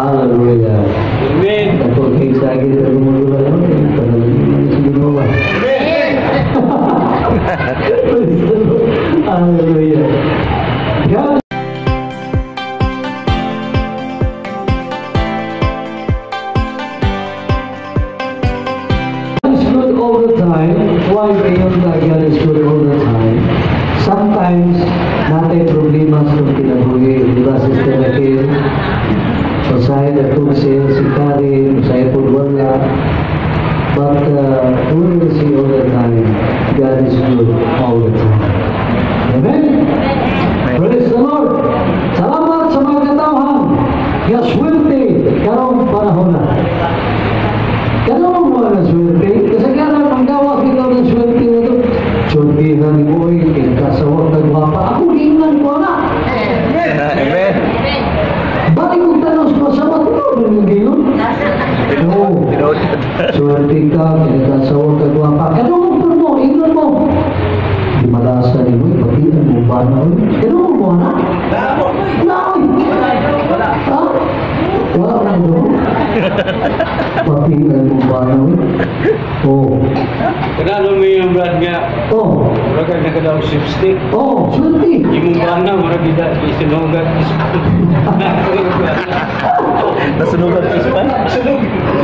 Hallelujah. Amen. Ako kay sa akin pero gumagawa naman eh. Sa Ginoo. Praise the Lord. Hallelujah. God is good all the time. Why ngayon na God is good all the time? Sometimes, natay problema sa kinabuhi. Di ba, Sister Raquel? Usahay na itong si Karen, usahay po wala. But we will see all the time, God is good all the time. Amen? Praise the Lord! Salamat sa mga katawhan. Nga swerte karong panahon na. Kanong mo na swerte? Kasi karon manggawas ikaw ng swerte na to. Swerte ni mo, oy, kinakasawag nagwapa. Ako giingnan ko na. Amen. Bakit kung tanong sa masama, ikaw ba yung gayon? Oo. Tinuod. Swerte ka, kinakasawag ka gwapa. Kanong mo, ingnon mo. Di malasa ni mo, batian mo ba na? Oy? Kanong mo na? Wala, oy. Ha? Wala na do? Batian mo ba na? Oy? Oh. Kanalo mo yung brad nga. Oh. Murag ka nakadaw lipstick. Oh, swerte. Imong bana murag gida isunugan ispan. Nasunugan ispan?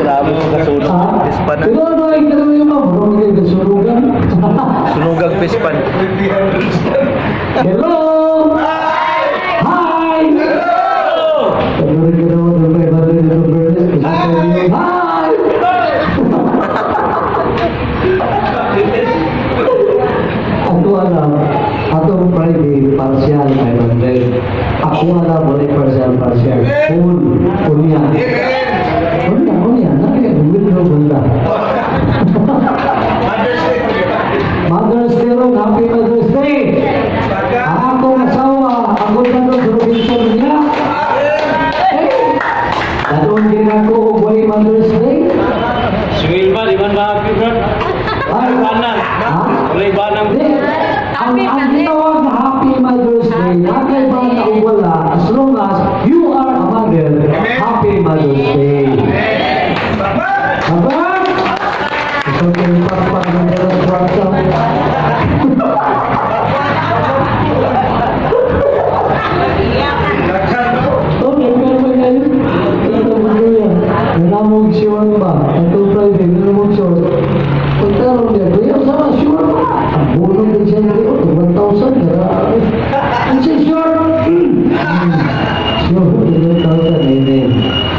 Grabe mo kasunog. Ha? Pispan na. Pero ano ay kanong yung mga bro, kayo kasunugan? Sunugang pispan. Hello! Hi! Hello! Hi! Ako alam, atong Friday, partial 500. Ako alam, wala partial, partial. Full, unya. Unya, unya. Nakikita, bunda. Mother's Day ron, Happy Mother's Day! Ang akong asawa, ako na doon sa Robinson niya. Eh, Dadoon din ako og way Mother's Day. Si Wilma, di man ba happy brad? Ay, Banang. Ha? Walay banang. Hindi. Ang gitawag na Happy Mother's Day, nakay ba na o wala, as long as you are a mother, Happy Mother's Day. Aba! Ito kayo pagpag ng dalas kwarta. Oh, nagkaroon kayo. Ito mo kuya. Nanamog sure ba? Ito Friday, nanamog sure. Pagkaroon niya, kuya, sama sure ba? Ang bulong din siya nito, 1,000. Grabe. Ang siya sure. Sure, 1,000. Amen.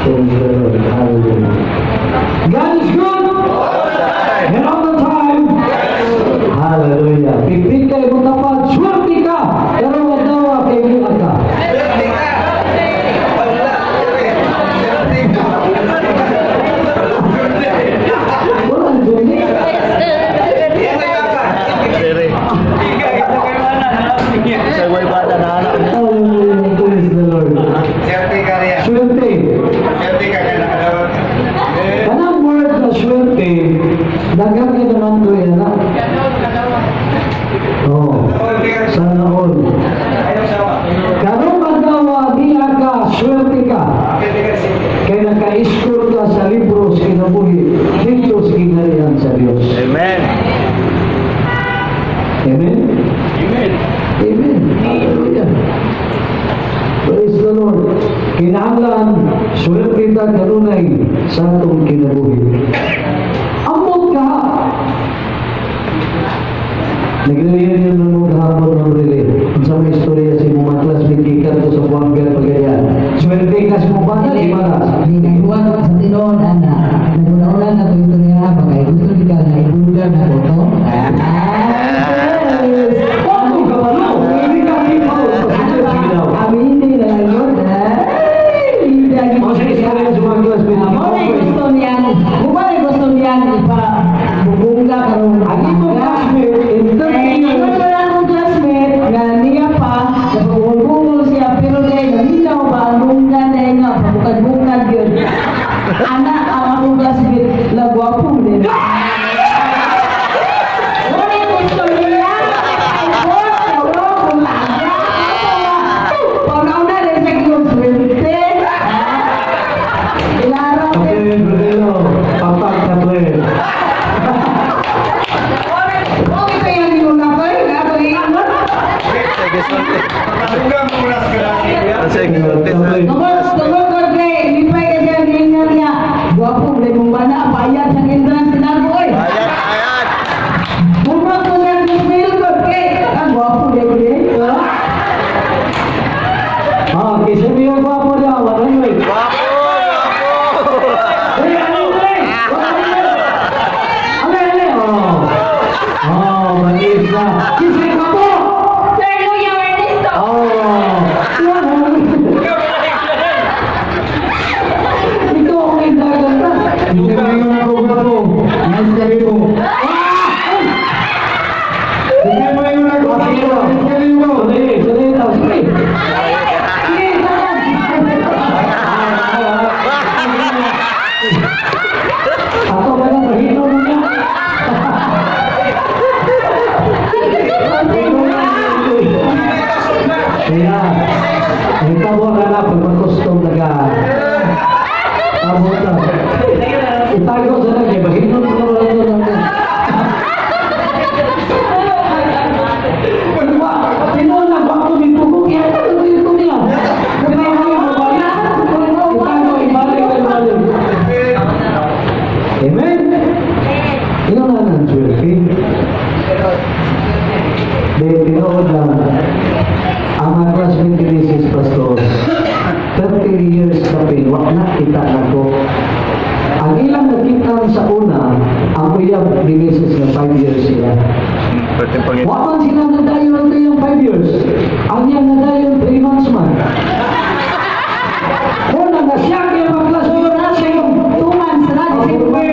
Praise the Lord. Hallelujah. God is good. And all the time. Hallelujah. Pipig kayo mo tapat, swerte ka. Pero wadawa kay niya ka. Wala swerte. Rere. Sa way bana na anak. Hallelujah. Praise the Lord. Swerte. Kanang word na swerte, daghang ka naman to yan na. Oh, sana all. Karong adlaw niya ka, swerte ka. Kay naka-score ka sa libro sa kinabuhi dito sa kinarian sa Dios. Amen. Amen? Amen. Amen. Hallelujah. Praise the Lord. Kinahanglan, swerte ta kanunay sa atong kinabuhi. Amot ka! Nag-reunion na mo kahapon ng relay. Ang sa may istorya si mga classmate gikan to sa Buanggan Pagayan. Swerte ka sa mga bata, di ba? Ginagawa ko sa tinuod, ana. Naguna-una na ito niya, baka gusto di ka na ibulga na ko to. Yes! Ano ka ba no? Hindi ka kipaw. Aminin na lang yun. Ay, hindi lagi. O sa istorya sa mga classmate. Mo na gusto niyan. Mo ba gusto niyan ipa bubungga karon. Ang imong classmate in 30 Eh, years, ingon ko lang akong classmate nga niya pa, napagungol siya, pero dahil naminaw ba, ang bungga na nga, pabukad-bukad yun. Anak, ang akong classmate, lagwapo din. Wala gusto niya, ay po, pero kung laga, paunauna rin sa iyong swerte. Wa na kita nako. Ang ilang nakita sa una, ang uyab ni Mrs. na 5 years sila. Pwede pangit. Wa man sila nadayon ang iyang 5 years. Ang iyang nadayon 3 months man. Una na siya kaya mag-classmate natin. 2 months na, December.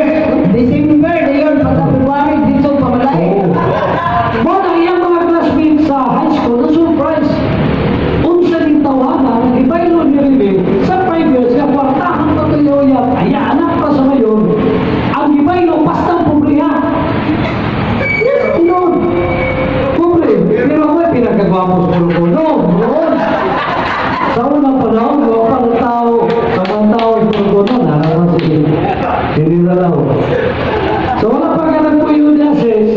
December, dayon, pagka February, dito pamalay. Mo na iyang mga classmates sa high school na surprise. Unsa ning tawanan, ibaylo ni Rene sa 5 years nga kwartahan pa to uyab, ay anak pa sa mayor. Ang ibaylo basta pobre ha. Yes, tinuod. Pobre, pero ako ay pinakagwapo sa Purcono. Noon. Sa unang panahon, wala pa ng tao, sa mga tao sa Purcono, naraman si hindi na lang. So wala pa ka nagpuyo niya, sis.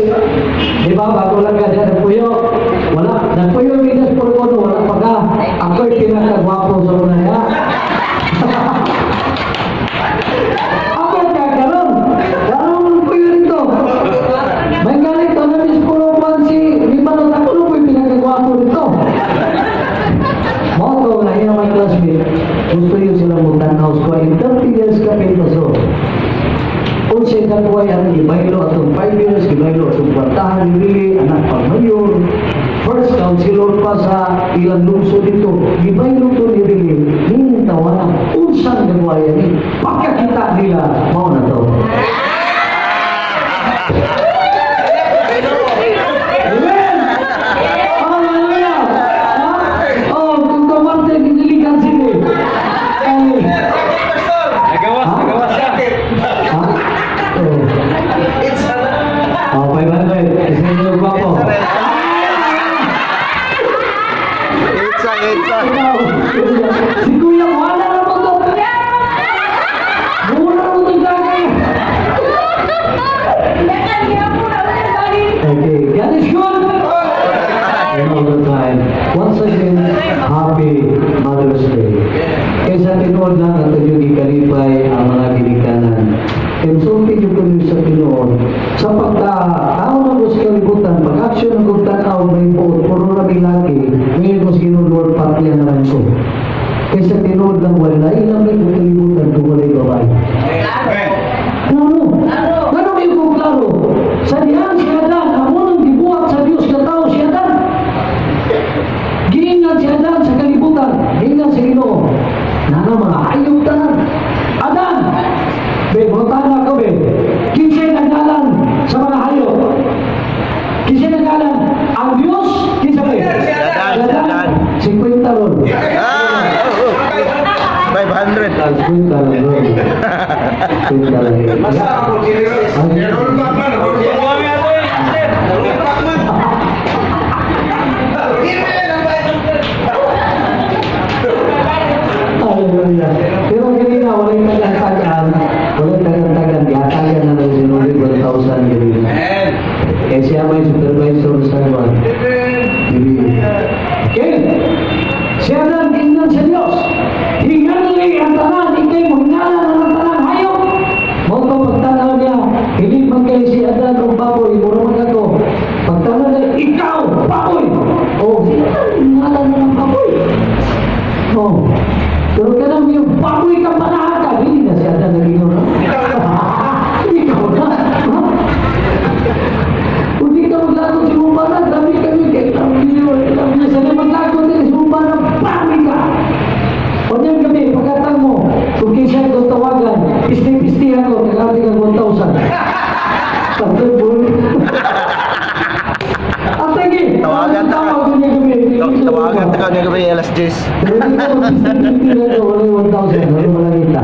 Di ba, bago lang ka siya nagpuyo. Wala, nagpuyo niya sa Purcono, wala pa ka. Ako'y pinakagwapo sa una niya. Ako kakaroon. Karoon nagpuyo nito. May galit to na mis puro man si Rimanot, ako na po'y pinakagwapo nito. Mo to nga iya my classmate, gusto yun sila mo tanaw ko in 30 years ka pintaso. Unsay katuway ang gibaylo atong 5 years, gibaylo atong kwartahan ni Willie, anak pang mayor, first councilor pa sa ilang lungsod dito, gibaylo to ni Willie, hingin tawanan, unsang gagawaya ni, pagkakita nila, mao na to. Amen! Hallelujah! Ha? Oh, kung kamarte, ginilikan sila. Ay, Nagawas, nagawas ka. ha? Oh. Oh, 500. Isa yung gwapo. Itsa, itsa. Ikaw, si Kuya, wala na mo to. Mura mo to tagay. Okay, God is good. And all the time. Once again, happy Mother's Day. Kaysa tinuod lang at yung ikalipay ang mga ginikanan. Insulti niyo po niyo sa tinuod. Sa pagka tao na ko sa kalibutan, pag-action ng kong tanaw, may buot, puro na may laki, ngayon ko sa Ginoo Lord, patiyan naman ko. Kaysa tinuod lang, walay lamig ang kalibutan kung walay babae. Klaro. Klaro kayo kung klaro. Sa dihan si Adan, ang unang gibuhat sa Diyos na tao si Adan. Giingan si Adan sa kalibutan, giingan sa Ginoo. Nana mga hayop tanan. Adan! Be, butana ko be. Kinsay nagalan sa mga hayop? Kinsay nagalan? Ang Diyos? Kinsa be? Si Adan, si Adan. 50 ron. Ah, oh. 500. Ah, 50 ron. 50 ron. Buwami ako eh. Sir. Hallelujah. Pero kanina, walay tagan-tagan. Walay tagan-tagan. Gihatagan na lang si Nuri 1,000 kanina. Kaya siya may supervisor sa Juan. Okay. Siya na tingnan sa Diyos. Hinganli ang tanan. Ikay mo hingalan ang tanan. Hayop. Mo to pagtanaw niya. Hindi man kay si Adan o baboy. Mura man ako. Pagtanaw niya, ikaw, baboy! O, siya hingalan na ng baboy. Oh. Pero kanang yung baboy ka panahaka, hindi na siya na naging no? Ikaw na. Kung di ka maglakot si Mumbaran, dami kami kay Lambiyo, Lambiyo. Sana maglakot din si Mumbaran, bami ka! O niyan kami, pagkatang mo, kung kisa ko tawagan, pisti-pisti ako, tagabi kang 1,000. Pagkabul. At lagi, Tawagan ta ka. tawag ko niya kami. Tawagan ta ka niya gabi alas 10. Pero di ko, pisti-pisti na ito, wala yung 1,000, wala malalita.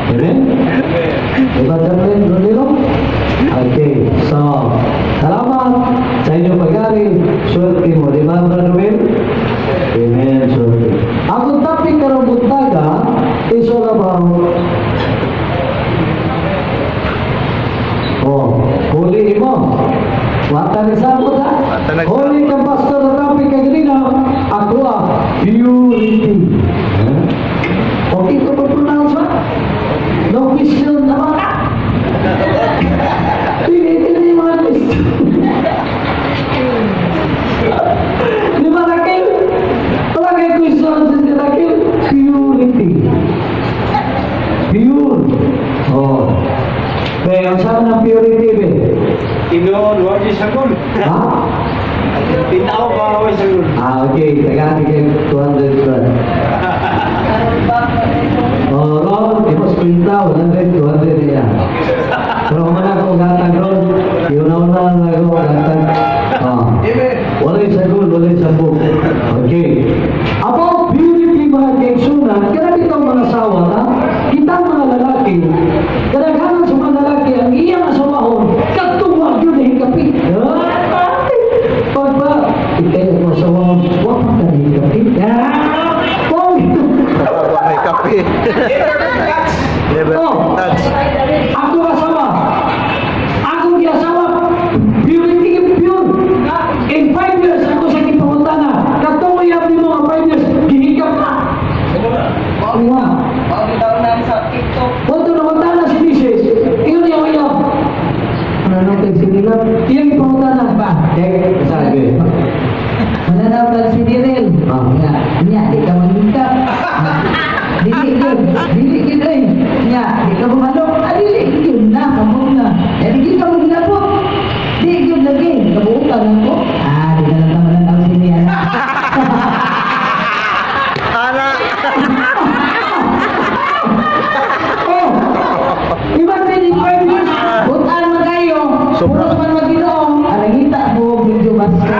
Amen? Diba, Chaplain Rodrigo? Okay, so, salamat sa inyong pag-ari. Swerte mo, di ba, Brother Will? Amen, swerte. Ang topic karong buntaga is all about oh, huli mo. Wata ni sabot ha? Wata nag- Huli kang pastor na topic kay ganina, ako ah, purity. Okay ko mag-pronounce Tinuod, wa di sagol. Ha? Tinaw ba wa sagol? Ah, okay. Tagaan kay 200 ba? Oh, Ron, imo kwenta, 100, 200 niya. Pero man ako gatag ron, yun na ako gatag. Oh. Walay sagol, walay sabog. Okay. About purity, mga kaigsuonan, kada bitong mga asawa na, kitang mga lalaki, kadaghanan sa mga lalaki, ang iyang asawahon, kadtong wa gyud hikapi. Pag ba, ikay ang asawahon, wa pa ka hikapi. Ah! Pong! May kape. Never Oh. touch. Ako asawa. Ako giasawa. Purity pure. In 5 years, ako sa gipangutana. Katong uyab nimo nga 5 years, gihikap na. Nga. Wala na utana si Mrs. Ingon niya uyab. Ano nang sinila? Iyang ipangutana ba? Eh, sabi. Mananaw kag si Direl. Ah. Nga, nya di ka manghikap. Dili gyud, dili gyud oy. Nya, di ka bumalok. Ah, dili gyud na, kamot na. Eh, di gyud ka maghilabot. Di gyud lagi, kabuutan ako. Ah, di na lang ta mananaw si niya. Ana. Oh! Imagine in 5 years, Butan man kayo. Sobra. Puros man maginoong. Ah, nangita ko medyo basta.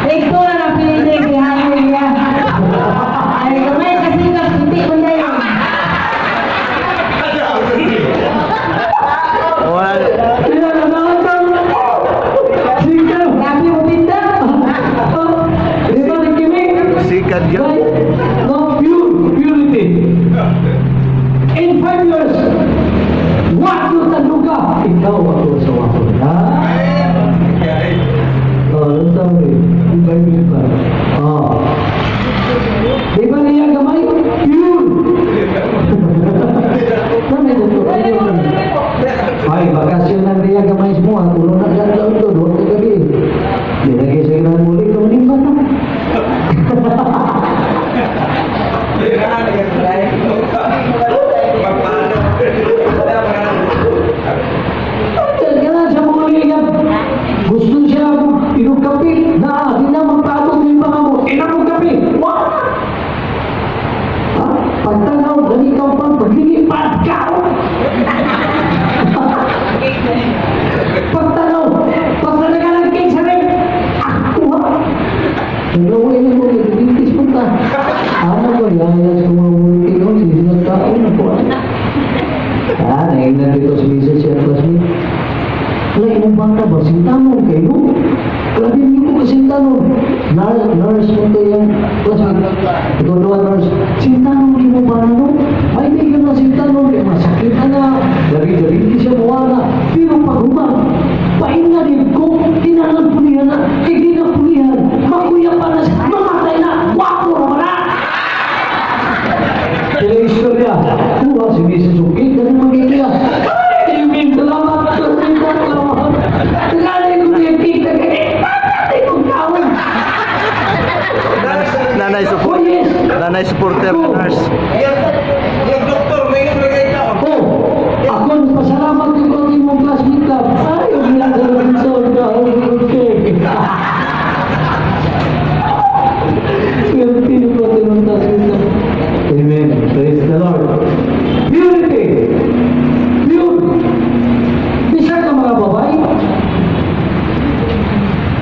Ito na napili kay Hanyo niya. Ay, gamay kasi kasunti man na yun. Wala. Sila na mga tao. Sige. Grabe mo tinda. Di ba ni Kimi? Sikat yun. Right? No, pure, purity. In 5 years, wato taluka. Ikaw ako sa wako. Ha? Oh, ano tawag eh? In 5 years pa. Oh. Di ba niya gamay? Pure. Ano ito? Ay, bakasyon lang niya gamay semua. Tulong na dyan sa ito. Doon ka gabi. Di lagi sa ilan muli. Kamanimba na. Kailangan siya mga ligat. Gusto siya inom kape. Na, di na magpaabot yung mga mo. Inom kape. Wala. Ha? Pagtanaw, dali ka pang paglilipad ka. Pagtanaw, pagtanaw ng cake sa rin. Ako ha. Nagawin mo, nagdintis mo ta. Ano ko, yayas ko mga multi yun, sige tao na po. Ah, naingnan dito si Mrs. siya classmate. Wala, imong bata ba? Sintanon kayo? Grabe mo ko kasintanon. Nurse, nurse mo to yung classmate. Ikaw doon, nurse. Sintanon mo ba no? Ay, may yun na sintanon. Kaya masakit na. Gabi-gabi hindi siya mawala. Pero pag human, painga din ko, kinahanglan pulihan na. Kaya di na pulihan. Makuya pa na siya. Mamatay na. Wapo naman na. Sila istorya. Kuha si Mrs. Okay, ganun magiging. Ay, amen. Salamat. Salamat. Salamat. Ko yung kita. Patay kong kaon. Nanay Oh, support. yes. Nanay supporter na nurse. Yung doktor, may nagay tao. Oh, ako nagpasalamat yung konti mong classmate ka. Ay, yung ginagawa Robinson ka. Okay. Swerte ni konti mong classmate ka. Amen. Praise the Lord. Purity. Pure. Bisa ka mga babae.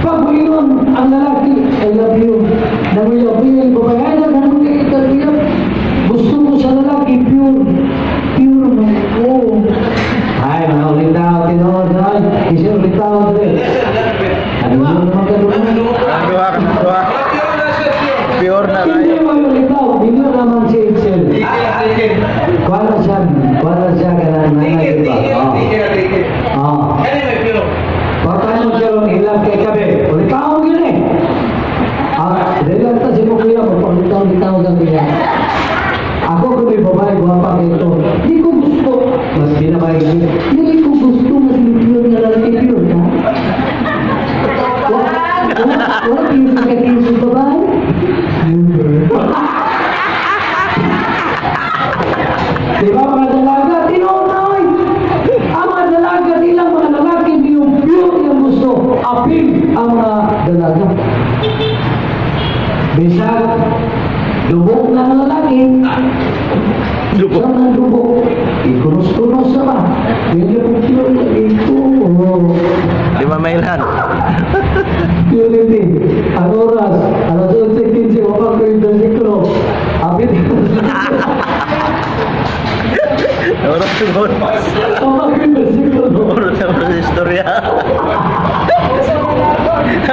Pag uminom ang lalaki, "I love you." Nanguyab yung babae, "Ay, naghanong kayo ikaw." Gusto mo sa lalaki, pure. Pure man ko. Ay, mga ulitaw, tinuod na. Isa ulitaw, dre. Ano mo naman ka doon? Ang duha ka duha. Pure na Hindi kayo. mo ulitaw, hindi naman si Excel. Kuwala siya ka na nanay, di ba? Oh. Oh. Baka mo siya ron ilang kay kabe. Ulitaw yun eh. Ah, dili lang ta si mo kuya, magpaulitaw litaw ka kuya. Ako kung may babae, gwapa kayo ito. Hindi ko gusto. Mas di na ba yun? Hindi ko gusto, mas pure na lalaki, pure ka. Wala, wala, wala pure ka kayo sa babae. Pure. Di ba mga dalaga? Tinuod na oy! Ang mga dalaga, Apil ang mga dalaga. Bisag lubog na ng lalaki. Lubog. Sa mga lubog, ikunos-kunos na ba? Hindi po pure ito. Di ba mailan? Purity. Ang oras, alas 11:15, wala ko yung bersikulo. Apit. Oras siguro. Wala ko yung bersikulo. Oras na oras istorya.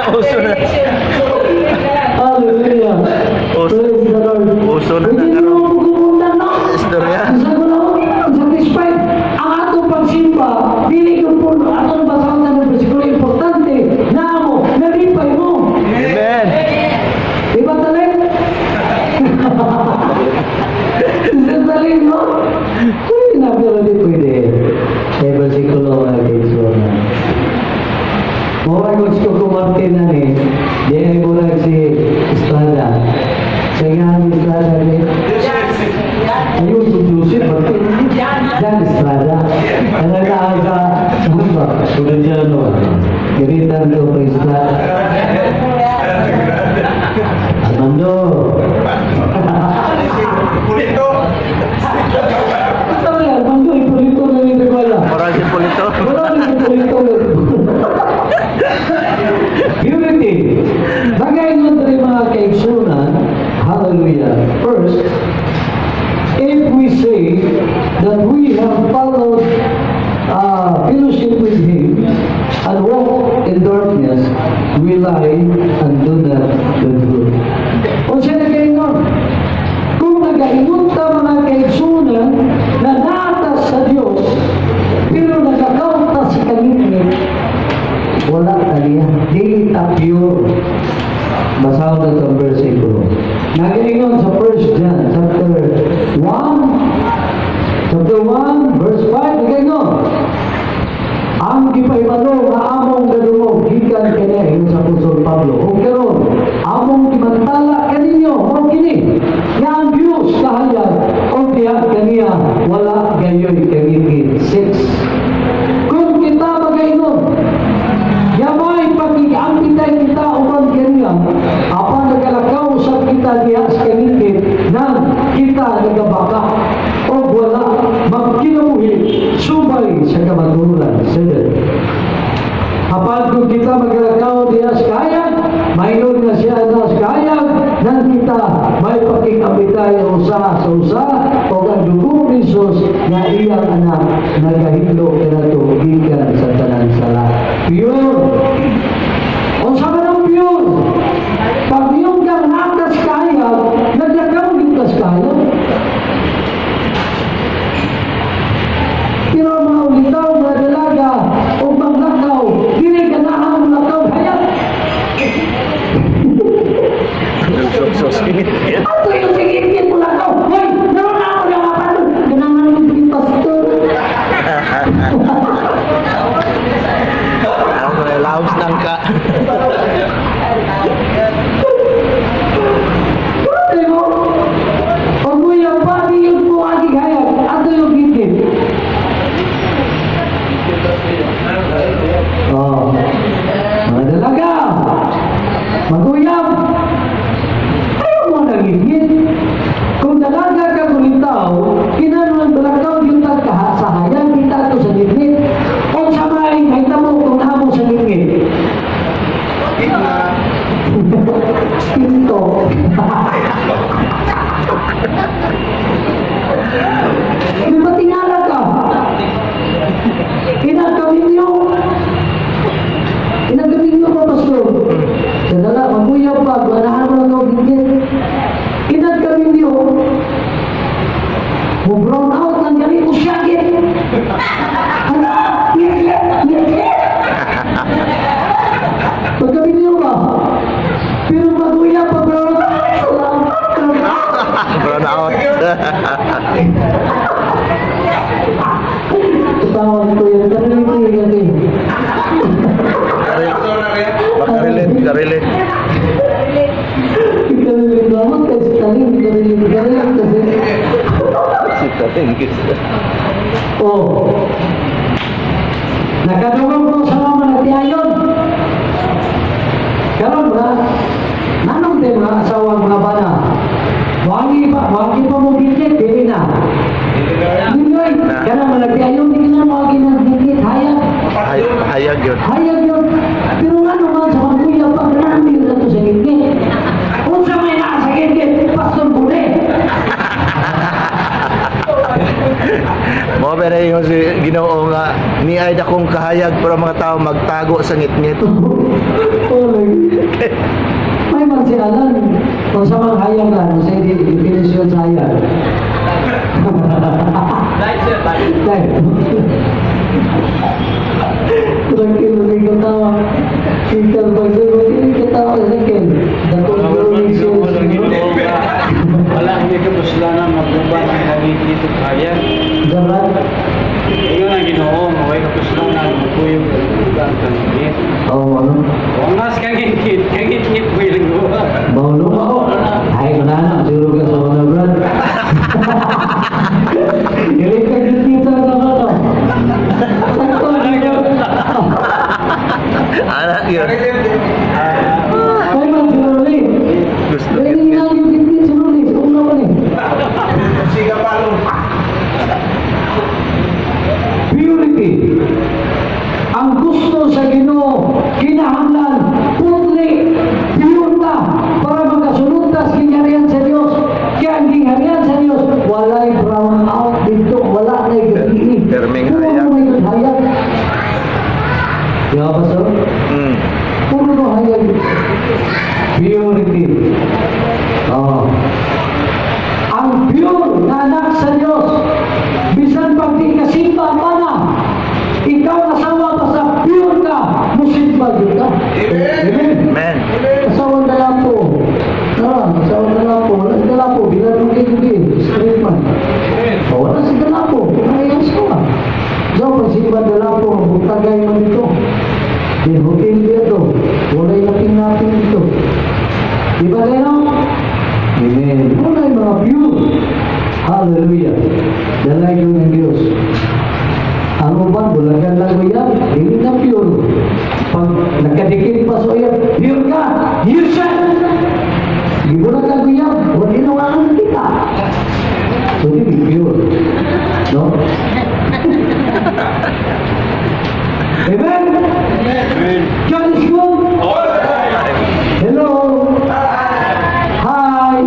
Uso na. Hallelujah. Uso. Praise the Lord. Uso na Hindi na mo pumunta, no? Istorya. Sa ko satisfied. Ang atong pagsimba, dili yung puno, atong basahon na ng bersikulo, importante, na mo, nalipay mo. Amen. Di ba talent? Sa talent, no? Pwede na, pero di pwede. Eh, bersikulo, mga kaigsuonan. Mawag ko si Coco Martin na ni, di ay murag si Estrada. Sa nga ni Estrada ni, ayun si Joseph Martin. Jan Estrada. Ano na sa, ano ba? Kudadyano. Giritan ko pa Estrada. Armando. Pulito. Sabi, Armando, Hipolito na rin wala. Moral si Polito. Wala rin Hipolito. Unity. Bagay nun rin mga kaigsuonan, hallelujah. First, if we say that we have followed fellowship with Him and walk in darkness, we lie and do not the truth. Unsa nagaingon? Kung nagaingon ta mga kaigsuonan na naa ta sa Dios, pero nagakaw ta sa kangitngit, wala kaniya. Dili ta pure. Basahon na itong versikulo. Nagaingon sa 1 John chapter 1, verse 5, nagaingon. Ang gipahibalo nga among gadungog gikan kaniya ingon sa Apostol Pablo. Ug karon among gimantala kaninyo mao kini nga ang Dios kahayag ug diha kaniya wala gayoy kangitngit. 6. Kung kita magaingon Yamay pag-iambitay kita uban kaniya, apan nagalakaw sa kita diha sa kangitngit nang kita nagabaka o wala magkinabuhi subay sa kamatuoran. 7. Apan kung kita magalakaw diha sa kahayag, maingon nga siya na sa kahayag, nang kita may pakig-ambitay usa sa usa o ang dugo ni Jesus nga iyang anak nagahilo kanato gikan sa tanan sala. Pure. Unsa man ang pure? Pag iyong kang natas kahayag, naglakaw gyud ka sa kahayag. Pero ang mga ulitaw, mga dalaga, o maglakaw, dili ganahan ang lakaw hayag. Ato yung singit mo lakaw. Hoy, naroon na ako ng apat. Ganahan mo yung pastor. Laos nang ka. Pwede mo. Pag mo yung pati yung mo aging hayag, ato yung gigit. Oh. Mga dalaga, maguyab, ayaw mo nagigit. Kung dalaga ka kulitaw, kinano ang balakaw yung tagkaha sa hayag, kita to sa gigit. O sa may, kahit mo kung namo sa gigit. Pinto. Di ba tingala ka? Inagawin niyo. Inagawin niyo pa, Pastor. Sa dala, maguyaw pa, ganahan mo lang ang gigit. Inagawin niyo. Mo-brown out ng galing mo siya, git. Pagkabin niyo ba? Pero maguyaw pa, brown out. Brown out. Tawag ko yun. Karilig ko yun kasi. Makarelate, karelate. Karilig ko. Ako kasi talim. Karilig. Karilig kasi. Si Taling kasi. Oh. Nakadungog ko sa mga manatiayon. Karon ba, nanong tayo mga asawa, mga bana? Moagi pa mo gikit, dili na. Dili na. Kana malagi ayaw, di na moagi ng gikit, hayag. Hayag yun. Hayag yun. Pero ano man sa pagkuya pa, namin na to sa gikit. Unsa may naa sa gikit, Pastor Bule. Mo ba na yung si Ginoo nga ni ay dakong kahayag pero mga tao magtago sa ngitngit. May man si Alan kung sa mga hayag lang sa hindi definition sa hayag. Light sir, light. Light. Tranquilo, may katawa. Ikaw pagsagot, hindi katawa sa akin. Dakong growing sales. Wala hindi ka puslanan magbuba ng kangit-ngit ug hayag. Dapat. Ingon ang Ginoo, maway kapuslanan magkuyog magbuba ang kangit. Oo, ano? Wangas kangit-ngit, kangit-ngit mo yung guwa. Baulo ka ko. Ay, kunana, siguro ka sa mga brad. Dili ka gitgit sa mga to. Sakto, Anak yun. Ay, man, si Rolly. Gusto Dili nga yung gitgit si Rolly. Sa una pa ni. Purity. Ang gusto sa Ginoo, kinahanglan, putli, pure ta, para makasunod ta sa gingharian sa Dios. Kaya ang gingharian sa Dios, walay brown out dito, wala na'y gabi. Perming Puro hayag. may hayag. Di ba, Pastor? Puro no hayag. Purity. Oh. Ang pure na anak sa Diyos, bisan pag di kasimba pa na, ikaw asawa pa sa pure ka, musimba yun ka. Amen. Amen. Asawa na lang po. Asawa na lang po. Wala si dalapo. Bilang mong kay straight man. O, wala si dalapo. Ay, asawa. So, pagsimba dalapo, butagay man ito. Di hotel dito. Wala'y laping-laping dito. Di ba kayo? Amen. Wala'y mga pure. Hallelujah. Dalay yun ng Diyos. Ang uban, bulagan lang ko yan. Hindi na pure. Pag nakadikit pa sa iya, pure ka! Yes, sir! Gibulagan ko yan. Wala na wala kita. So, hindi pure. No? Amen? Amen. God is good. Hello. Hi.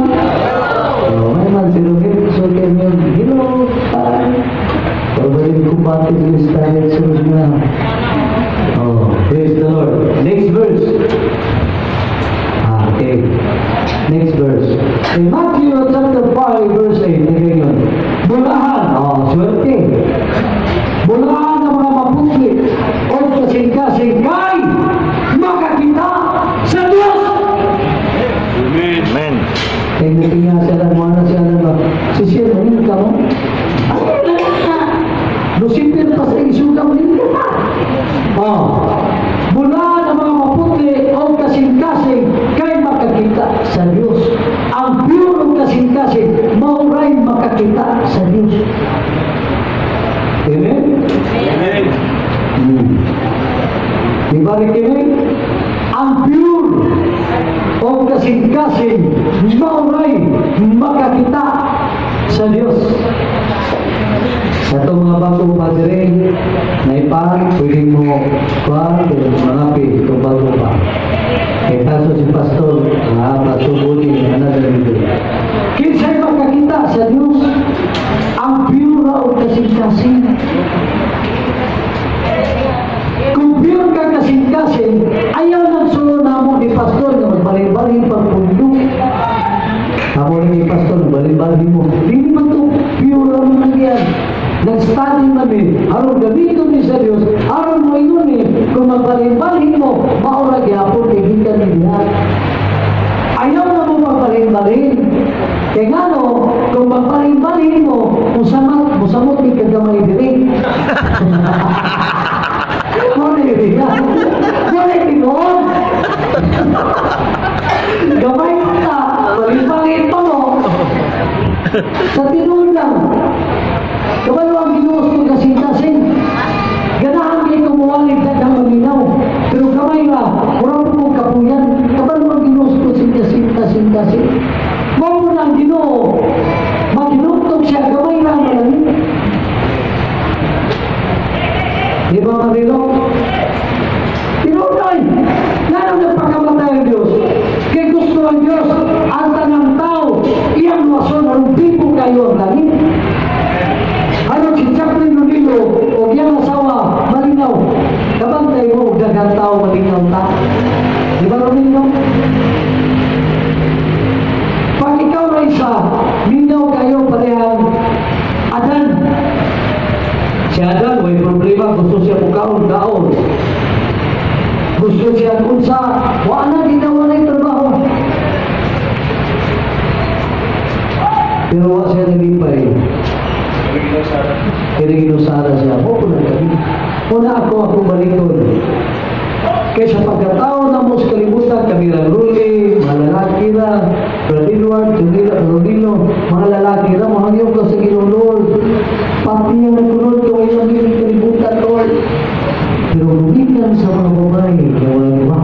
Oh, may man si Ruben. So, ganyan. Hello. Hi. Pabalik ko bakit yung style sa na. Oh, praise the Lord. Next verse. Okay. Next verse. In Matthew chapter 5 verse 8, nagayon. Bulahan. Oh, swerte. Bulahan ang mga maputli o kasing-kasing kay makakita sa Diyos. Amen. Amen. Kaya natinga siya lang, mga siya lang ba? Si siya, ano ka mo? Ay, na. Lucifer pa sa isuga mo din ka. Oh. Bulahan ang mga maputli o kasing-kasing kay makakita sa Diyos. Ang pure o kasing-kasing, mauray makakita sa Diyos. Amen? Amen. Di ba rin kini? Ang pure o kasing-kasing, mauray makakita sa Diyos. Sa itong mga bagong padre, naipag, pwede mo kuhan, pwede mo mangapi, itong bago pa. Kaya kaso si Pastor, Pastor Budi, another video. Kinsay makakita sa Diyos, ang pure o kasing-kasing. Kung pure ka kasing-kasing, ayaw ng sulo na mo ni Pastor na magbalin-balin pagpundok. Amo ni Pastor, balin-balin mo. Hindi man ito pure ang mga yan. Nag-study man eh. Aron gamiton ni sa Diyos, aron mo yun eh. Kung magbalin-balin mo, maura gyapon kay gikan ni diha. Ayaw na mo magbalin-balin. Kaya nga no, kung magbalin-balin mo, musamot ni kagamay diri. Muna yun yan. Muna tinuod. Gamay ka, balin-balin pa mo. Sa tinuod lang. Kabalo ang Ginoo sa kasing-kasing. Ganahan kayo kumuwalig na ng maminaw. Pero kamay nga, murang po kapuyan. kasing-kasing. Mao na ang Ginoo, maginugtog siya, gamay na ang malamig. Di ba, Marilo? Tinunoy! Lalo nagpakamatay ang Diyos. Kaya gusto ang Diyos, ang tanang tao, iyang luwason, anong tipo kayo ang langit. Ano si Chaplin Rodillo o iyang asawa, malinaw. Kabantay mo, daghang tao, malinaw ta. Di ba, Rodillo? Pag ikaw na isa, minaw kayo parehang Adan. Si Adan, may problema, gusto siya mukaon, daon. Gusto siya unsa, wala ginawa na yung trabaho. Pero wa siya nalipay. Kaya ginusara siya, mo ko na kami. Una ako, ako balikon. Kaysa pagkatao na mo sa kalibutan, kami lang Ruli, mga lalaki ra, Brad Edward, Rodilo, mga lalaki ra, mahangyo ka sa Ginoo, Lord. Pati ang nagkulod ko ay lang yung kalibutan, Lord. Pero lumikan sa mga babae, na walang iba,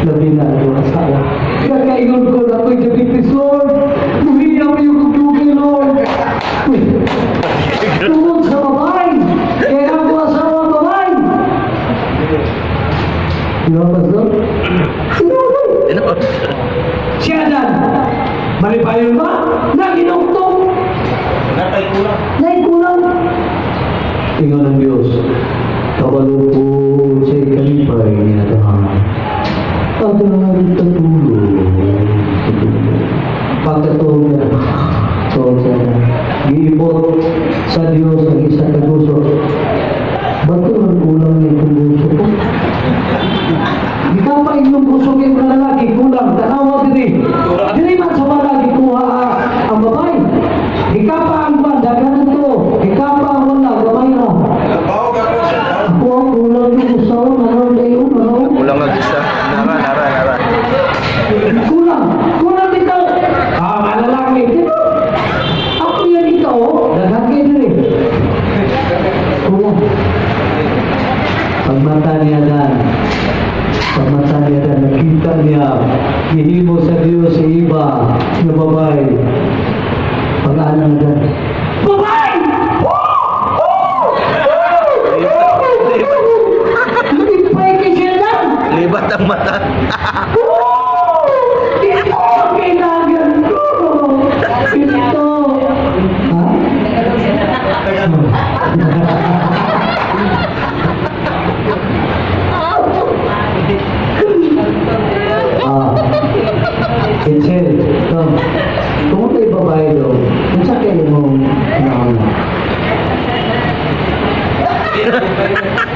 labi na ang asawa. Kakaingon ko na ako'y diabetes, Lord. Luhiya mo yung kuglugi, Lord. Tungod sa babae, kaya ako asawa babae. Di ba, Pastor? Sino? Si Adan, malipayon ba? Naginugtong. Naikulang. Ingon ng Diyos, kabalupod sa ikalipay niya tahan. Adan tatulog. Pagkatulog niya, tulog siya. Giibot sa Diyos ang isa kaguso. Bato ang kulang niya itong gusto ko. Di ka pa inyong gusto kay mga lalaki, kulang, tanawa diri. Diri man sa mga gikuha ang babae. Di ka pa ang bandagan ito. Di ka pa ang wala, gamay na. Ako ang kulang yung gusto ko, ano dayo, ano? Kulang ang isa. Nara, nara, nara. Kulang, kulang dito. Ah, mga lalaki, dito. Ako yan ikaw, daghang kayo diri. Kulang. Pagmata niya dan, pagmata niya dan, nakita niya, gihimo sa Diyos si iba, na babae. Pag-alang dan, babae! Lipay kay siya dan! Libat ang mata. Ito ang kailangan ko! Ito! Ha? Itchel, Tom, kung kayo babae daw, kung sa kayo mong nauna?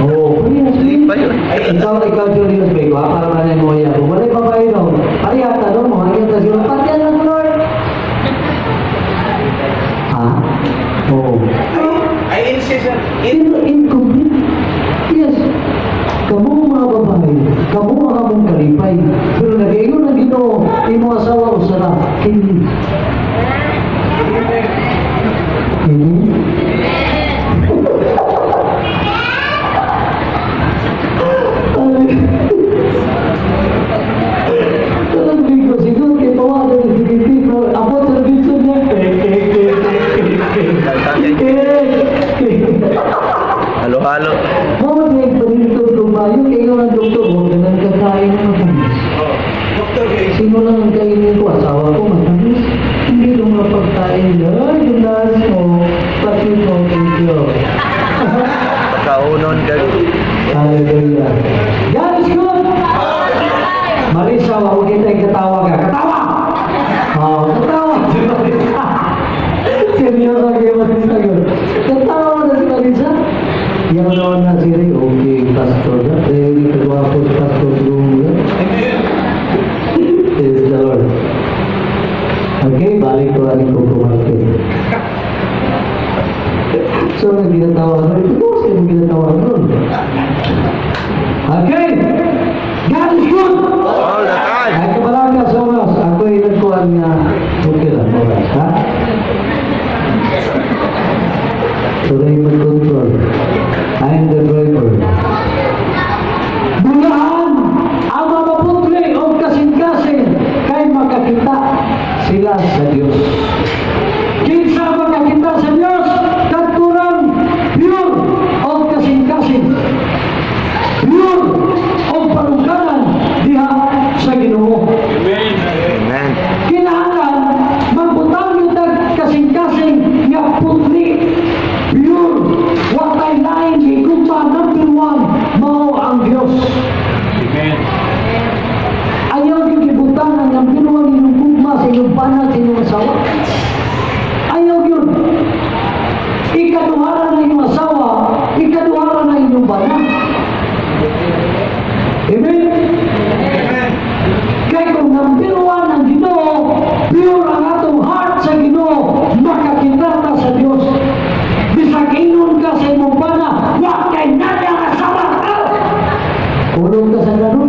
Oo, Lipa yun. Ikaw, Julius, may kuha, para manay mo yan. Kung wala'y babae daw, pareha tanong mo, hanggang ta sila, patiyan lang, Lord. Ha? Oo. I insist, sir. Incomplete. Yes. Kamu mga babae, kamu ang among kalipay. Pero nag-iingon ang Ginoo, imo asawa o sara, kini. Kini? Talagang ko siguro kay pawagan ng security, pero abot sa video niya. Halo-halo. Mao na yung panintog kumayo, kaya nga ang doktor, huwag na lang kakain ng matamis. Sino lang ang kainin ko? Asawa ko, matamis. Hindi ko mapagkain. Ay, yung last mo. Pati mo, thank you. Kaunon ka. Hallelujah. God is good! Marisa, huwag kita yung katawa ka. Katawa! Oh, katawa si Marisa. Seryoso kayo, Marisa yun. Katawa na si Marisa. Yung naman na si Ray, okay, pastor. Very kagwapo si Pastor Lungo. Praise the Lord. Okay, balik ko aling kukumarte. So, nagginatawa ko. Ito ko siya nagginatawa ko. Okay! God is good! All the time. Ay, kabalaka sa oras. Ako'y nagkuhan nga. Okay lang, oras, ha? So, they mag-control. I am the driver. Bulaan ang mga maputli o kasing-kasing kay makakita. kasing-kasing nga putli, pure, wa tay lain gigugma, number one, mao ang Dios. Amen. Ayaw yung ibutang ang number one inyong gugma sa inyong bana, sa inyong asawa. Ayaw yun. Ikaduhara na inyong asawa, ikaduhara na inyong bana. Amen? Kaya kung number one ang Ginoo, pure ang atong heart sa Ginoo, makakita ta sa Dios. Bisag ingon ka sa imong bana, wa kay nada ang asawa ka. Kulong ka sa ganun.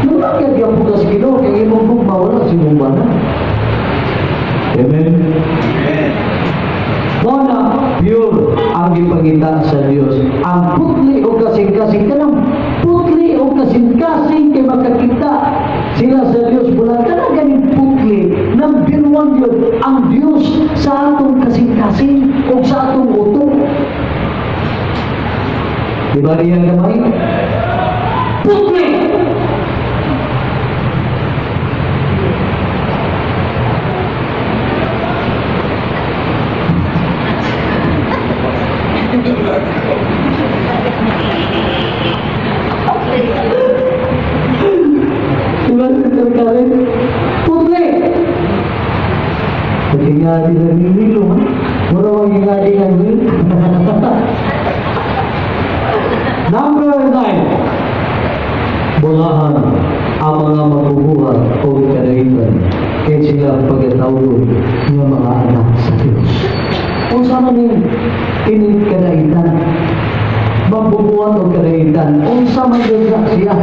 Lumakit ka po ka sa Ginoo, kaya imong gugma wala sa imong bana. Amen? Amen. Mao pure ang gipangita sa Dios. Ang putli o kasing-kasing, kanang putli o kasing-kasing kay makakita sila sa Dios. Bulan kanang ganing putli, number one yun, ang Dios sa atong kasing-kasing o sa atong utok. Di ba niya gamay? Putli! Diba, Sister Karen? Putli! Pati nga din ang nililo, ha? Mura wag nga din ang nililo. Number 9. Bulahan ang mga magbubuhat o kadaitan kay sila pagkatawag ng mga anak sa Diyos. Unsa man ning ining kadaitan? Magbubuhat o kadaitan, unsa man gyud siya?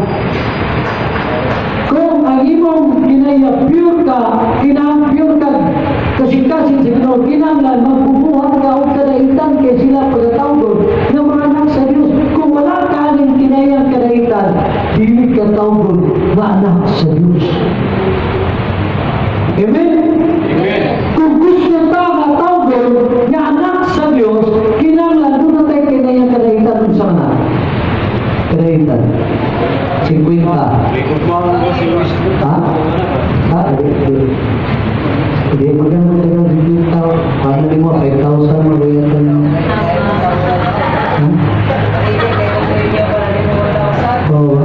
Kung ang imong kinaya pure ka, kinahanglan pure ka, kasing-kasing sa Ginoo, kinahanglan magbubuhat ka og kadaitan kay sila pagkatawag ng mga anak sa Dios. Kung wala ka aning kinayang kadaitan, dili ka tawgon nga anak sa Dios. Amen? Amen. Kung gusto ta nga tawgon nga anak sa Dios, kinahanglan doon na tayo kinayang kadaitan unsa man na? Kadaitan. 50. Ha? Ha? Hindi, maganda tayo ng 50. Paano di mo? 5,000 mabayad ka na. Ha? Oo.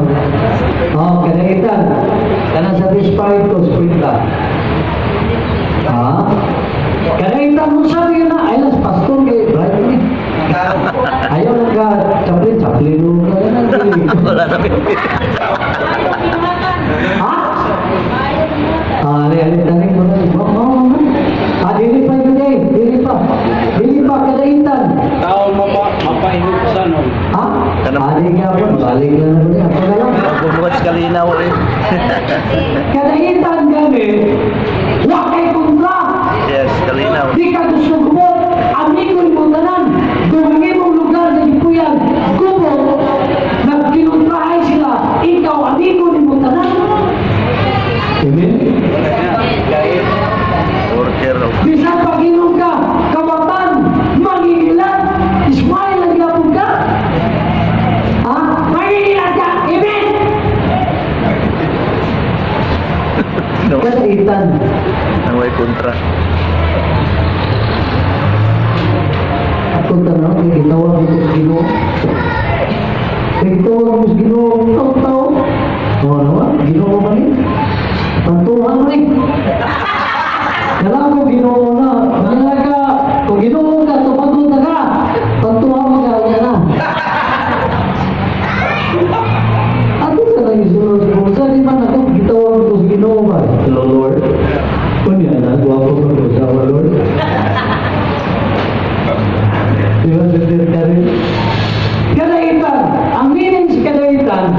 Oo, kadaitan. Kanang satisfied ko, 50. Ha? Kadaitan mo sabi na, ay las pastor kay Brian ni. Ayaw lang ka, chaplin, chaplin mo ka. Wala na. Ha? Ah, ali, dali mo na. Oo, ah, dili pa yun eh. Dili pa. Dili pa, kadaitan. Tao mapahinugsan. Ha? Ali nga po, balik lang na rin. Ako na lang. Magbubuhat sa kalinaw eh. Kadaitan gani, wa kay kontra. Yes, kalinaw. Di ka gusto gumot, amigo mo tanan. Dumingin mong lugar na gipuyan, gumot, nagkinontrahay sila, ikaw amigo ni mo tanan. Amen? Worker. Bisan pag-inom ka, kawatan, mangingilan, smile ang gapon ka. Ha? Mangingilan ka! Amen? No. Kadaitan. Nang way kontra. Ako tanaw, kay gitawag mo sa Ginoo. Kay gitawag mo sa Ginoo, tao-tao. Oo naman, Ginoo man eh. Pantuhan mo eh. Kala ko Ginoo na. Nangala ka, kung Ginoo ka, tumagot na ka. Pantuhan mo ka, yan na. Ako sa nang isunod ko, sa di man ako, gitawag ko sa Ginoo ba? Hello, Lord. Kunya na, gwapo ko sa Lord. Diba, Sister Karen? Kadaitan, ang meaning sa kadaitan,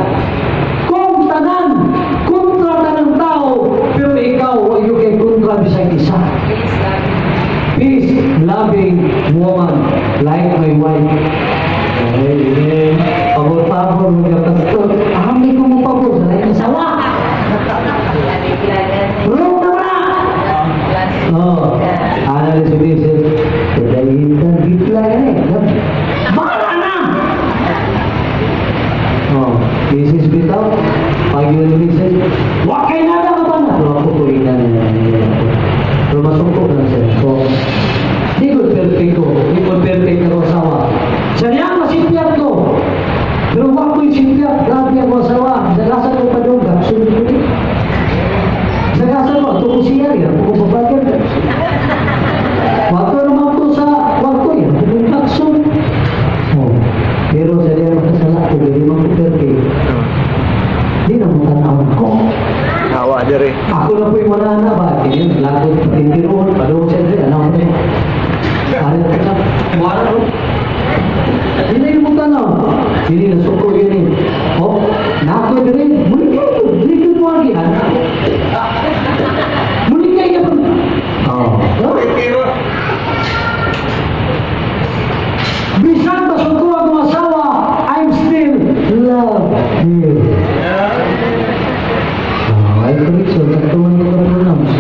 kung tanan, kontra tanang tao, pero ikaw, huwag yung kay kontra bisag isa. Peace, loving diri. Ako na po'y wala na ba? Kini, lagot, patindiroon, padung siya diri, ano ko na. Ano ka sa, wala ko. Hindi na yung tanaw. Hindi na suko yun eh. Oh, nako diri, muli kayo, dili ko mo agi, anak. Muli kayo. Oh. Bisan masuko ang asawa, I'm still love you. Oh, ay correction, nagtuwan ko ng pronounce.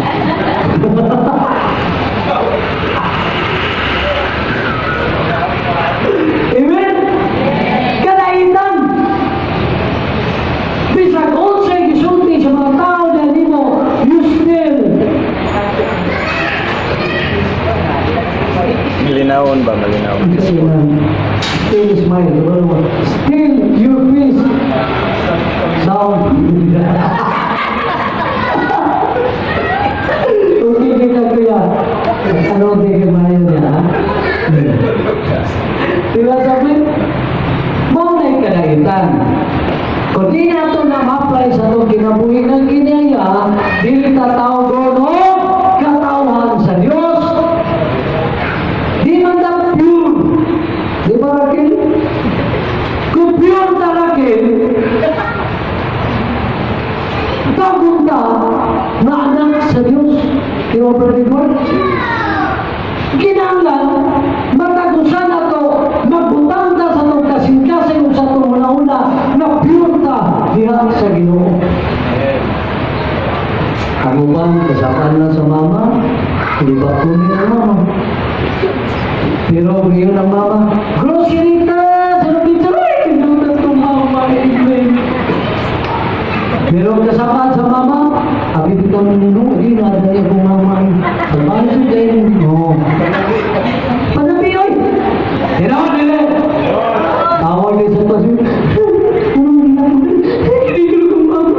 Amen? Kadaitan! Bisag unsay gisulti sa mga tao na nimo, you still Malinawon ba? Malinawon. Kasi still smile. Still your face sound. Okay, kita kuya. Ano di kemayo niya, ha? Diba sabi? Mao na'y kadaitan. Kung di nato na ma-apply sa itong kinabuhi ng kinaya, dili ta tawgon o katawhan sa Dios. Di man ta pure. Di ba, Raquel? Kung pure ta, Raquel, tawgon ta na anak sa Dios. Di ba, Brother Edward? Kinahanglan, matagusan na to, magbutang ta sa itong kasing-kasing sa itong una-una, na pure ta diha sa Ginoo. Ang uban, kasapan na sa mama, di ba kunin ang mama? Pero ngayon ang mama, grocery ta! Sa pizza, ay, kinutan itong mama, amen. Pero kasapan sa mama, abi bitaw ninyo, hindi na dali akong mama. Sa bahay sa tayo, no. Panabi, oy! Tinawan nila! Tawag din sa pasyo. Ano ginagawa? Kinikilo kong mama.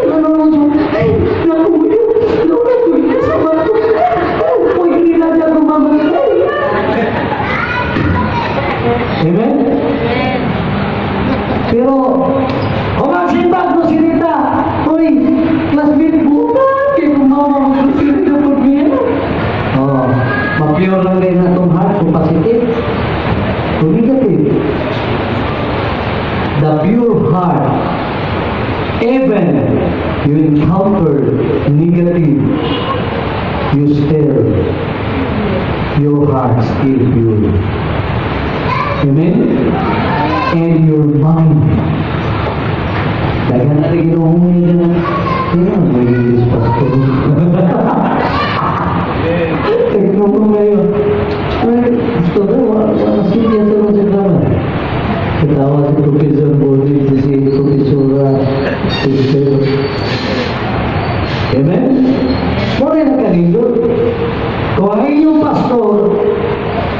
Ano mo siya? Naku, naku, kasama ko. Uy, kinilala akong mama. Amen? Pero, kung ang simbag mo si Rita, uy, classmate buka, kaya kung mama mo si Rita po niya. Oh, ma-pure lang din na itong heart, kung positive, kung negative. The pure heart, even you encounter negative, you still, your heart still pure. Amen? And your mind. Daghan natin ginuhungin na. Sino ang mag-English pastor? Tignan ko ngayon. Ay, gusto ko, wala siya sa mga siklaman. Katawa si Professor Bobby, si Professor Sister. Amen? Muna na kanindot. Kung ang inyong pastor,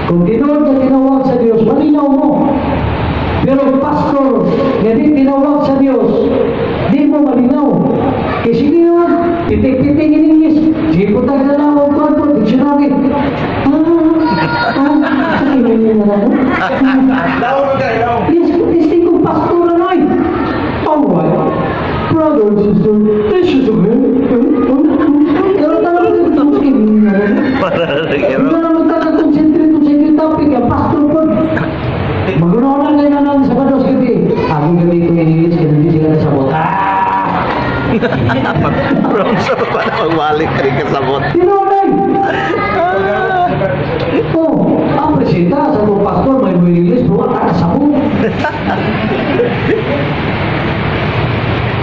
kung tinuod na tinawag sa Diyos, malinaw mo. Pero pastor, nga di tinawag sa Diyos, di mo malinaw. Kasi yun, pitik-pitik in English, di po tayo na lang ang kwarto, dictionary. Yes, testing kong pastor na noy. Alright, brother and sister, this is a man. Pero talaga ito, hindi na naman taga-concentrate sa inyong topic, ang pastor po. Magunaw lang kayo na sa Bados gabi. Ako gabi ko in English, kaya hindi sila nasabot. From sa pa na magwalik ka rin kasabot. Tinunay! Oh, ang presenta sa itong pastor, may mo English, pero wala kasabot.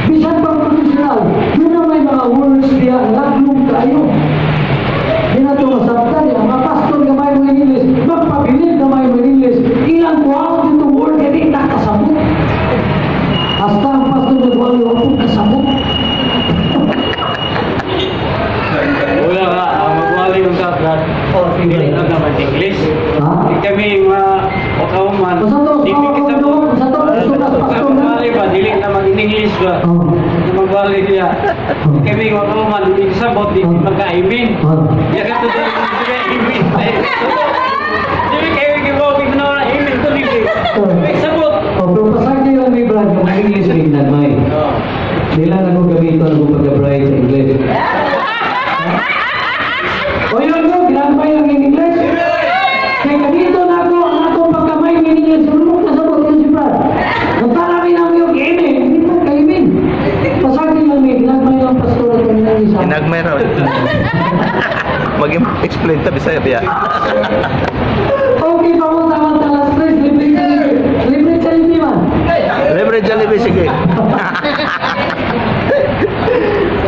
Bisan pang professional, yun na may mga words niya, laglong tayo. Di na ito masabtan, ang mga pastor nga may mo English, magpabilin na may mo English, ilang kuha dito word, hindi nakasabot. Hasta ang pastor nagwali, huwag pong kasabot. Wala nga, ang magwali yung kakrat, hindi lang naman English. Ha? Hindi kami mga wakauman, hindi kasabot. Magwali ba, dili naman in English ba? Magwali niya. Hindi kami wakauman, hindi kasabot, hindi magkaimin. Kaya ka ito doon, hindi kaimin. Hindi kayo gibawag na imin ito, hindi. Hindi kasabot. O, pero pasag niyo lang may brand, yung English rin may. Di lang ako gamiton akong pagka-bright sa English. O yun ko, ginagmay lang in English. Kaya ganito na ako, ang akong pagkamay in English, mo kasabot yun si Brad. Kung tarami namin yung amen, hindi mo kaimin. Pasagin lang may, ginagmay lang pastor at ang isa. Ginagmay raw. Mag-explain ta Bisaya biya. Okay, pamunta alas 3, libre Jollibee. Libre Jollibee man. Libre Jollibee, sige.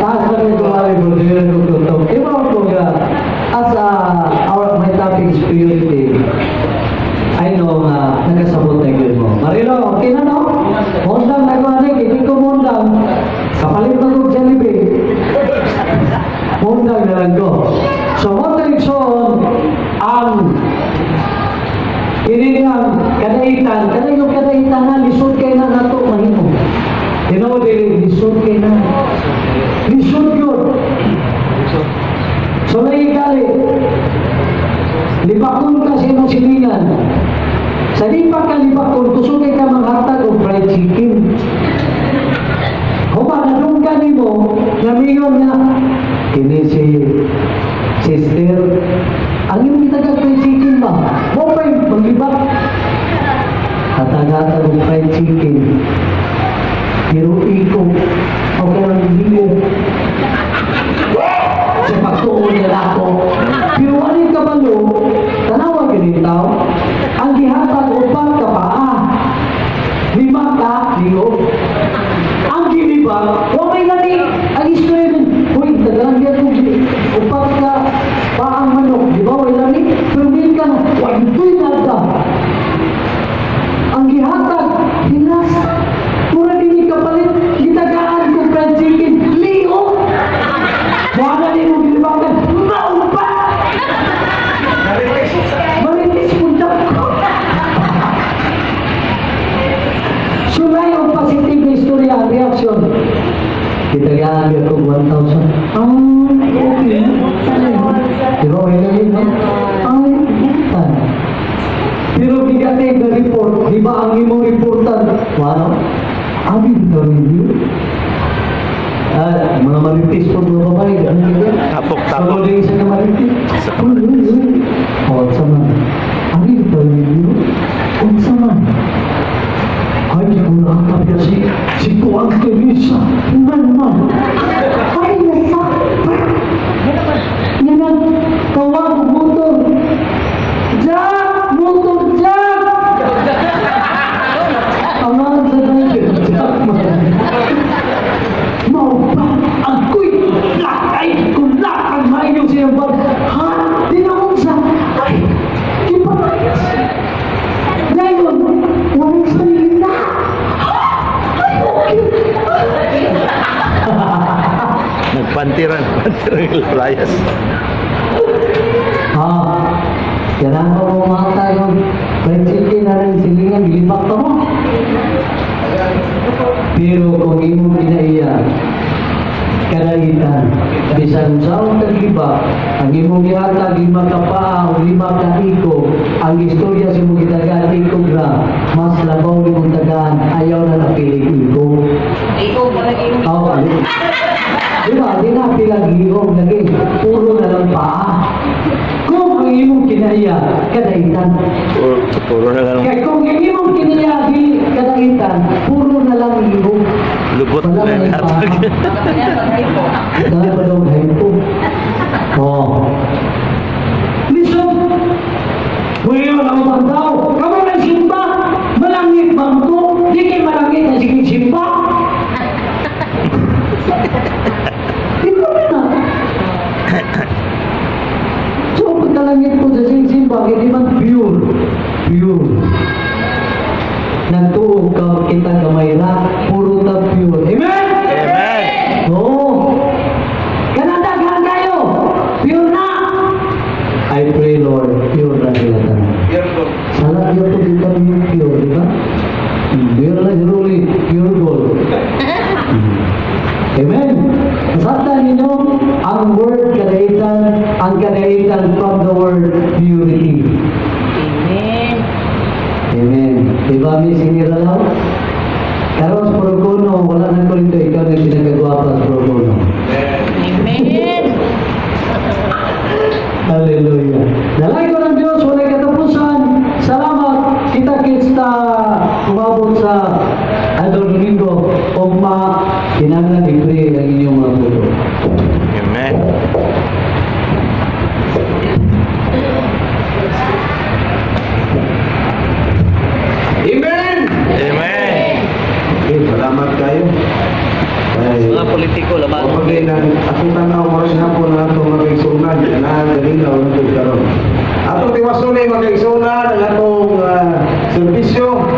Taas na rin kumari ko, hindi rin ko tutok. Iba ko nga, as my topic is purity, I know nga, nakasabot na yun mo. Marilo, okay na no? Mondang na ko, anik, hindi ko mondang. Kapalit na ko Jollibee. Mondang na lang ko. So, mo direksyon, ang kini nga kadaitan, kanang yung kadaitan na, lisod kay na nato mahimo. Tinuod dili, lisod kay na. Lisod yun. So, naikali, libakon ka sa imong silingan. Sa di pa ka libakon, kusog kay ka manghatag og fried chicken. Human, nadunggan nimo, namingon nga, kini si sister, ang imong gitagag fried chicken ba? Mo pa'y maglibak. Hatag-hatag og fried chicken. Pero iko, okay lang hindi sa pagtuon nila ako. Pero ano yung kabalo, tanawa gani tao, ang gihatag upat ka paa, 5 ka liog. Ang gilibang, wa may lani, ang istorya nun, uy, tagaan niya kung 4 ka paang manok, di ba, way lani, pero may ka na, way ito'y nagda. Ang gihatag, hinas, mura din kapalit, gitagaan ko fried chicken, liog. Wala din mong gilibakan, maupa! Maritis punta ko. Sulay ang positive na istorya, ang reaction. Gitagaan niya kong 1,000. Ah, okay. Di ba, okay lang yun, no? Ay, butan. Pero bigatay na report, di ba ang imong reportan? Wow, abi na review. Ah, mga maritis po mga babae, ano yun? Tapok, tapok. Sa isa ka maritis. Uy, uy, uy. O, unsa man. Abi na review. Unsa man. Ay, di ko nakakapya si Kuang Teresa. Man, man. Ay, nasakta. Yan ang tawag motor. Jack! Motor Jack! Amahan sa driver, Jack man. Maupa, agoy, lakay, kulak ang maayong siyang bag. Ha? Tinawag sa, ay, ipamayas. Ngayon, walang salita. Ay, okay. Nagpantiran, pantiran layas. Ha? Kailangan ko umata yung fried chicken na rin silingan, gilipak pa mo. Pero kung imong kinaiya, kadaitan, bisan sa kagiba, ang imong gihatag 5 ka paa o 5 ka iko, ang istorya sa imong gitagaan iko ra, mas labaw nimong tagaan, ayaw na napilig iko. Iko palagi. Oo, di ba? Di na pilag iog lagi, puro na lang paa. Kung ang imong kinaiya, kadaitan. Puro na lang. Kaya kung ang imong kinaiya, di kadaitan, puro na lang iog. Lubot Wala na na yung yung paa. hatag. Dahil pa daw hypo. Oh. Listen. Ngayon ang mga tao, kamo na simba, malangit bang ko? Di kay malangit na sige simba. Di ba na? So, pagkalangit po sa simba, hindi man pure. Pure. Nagtuo ka kita gamay ra, puro ta pure. Amen? Amen! Oo. Kanadaghan kayo. Pure na. I pray, Lord, pure na nila tanan. Salah dia pun bukan pure, di ba? Pure na really pure gold. Amen. Nasaktan ninyo ang word kadaitan, ang kadaitan from the word purity. Amen. Amen. Di ba, Miss Iniralaw? Karon sa Procono, wala nang kwento, ikaw na pinakagwapa sa Procono. Amen. Hallelujah. Dalaygon ang Diyos, walay katapusan. Salamat. Kita-kits ta umabot sa adlaw Domingo. Ugma, kinahanglan i-pray ang inyong mga puso. Amen. Amen! Amen. Okay, salamat kayo. Ay, Mga politiko laman. Pagay na, akong tanaw, maraming hapon na itong mga kaigsunan, na galing na ulang karon. Atong tiwason ni mga kaigsunan, ang atong serbisyo.